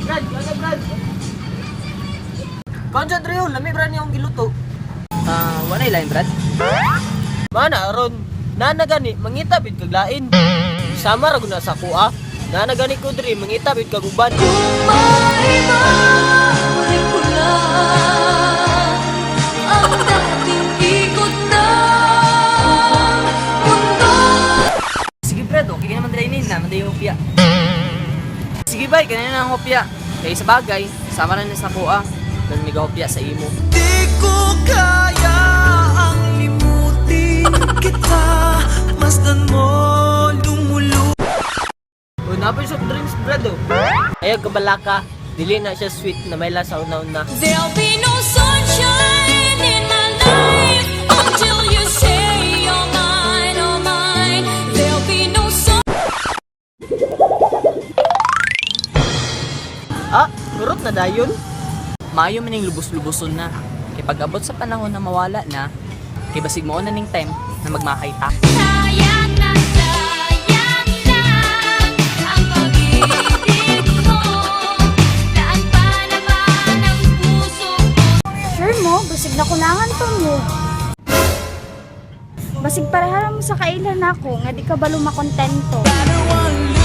Brad, ano, Brad? Kaon sa Drew, lami brad niyong giluto. Ah, wala lain, Brad. Mana aron, nana gani mangita bid kag lain. Sama ra gud na sa kuha. Nana gani ko diri mangita bid kag uban. Maibalik ko lang ang dating ikot ng mundo. Sige, Brad, okay naman dili ni na, manday hopya. Sige bay, kanina na ang hopya. Kay sa bagay, sama na ni sa kuha. Dan miga hopya sa imo. Di ko kaya ang limutin kita. Masdan mo lumuluha. O napay soft drinks, Brad, oh. Ayaw kabalaka, dili na siya sweet na may lasa una-una. There'll be no sunshine in my life until you say you're mine, oh mine. There'll be no sun. Ah, kurot na dayon. Maayo man ning lubos-luboson na. Kay pag-abot sa panahon na mawala na, kay basig mo na ning time na magmakay ta. Sayang na sayang lang ang pag-ibig mo. Daan pa naman ang puso ko. Sure mo, basig na kunangan pa mo. Basig pareha mo sa kailan ako, nga di ka ba lumakontento. One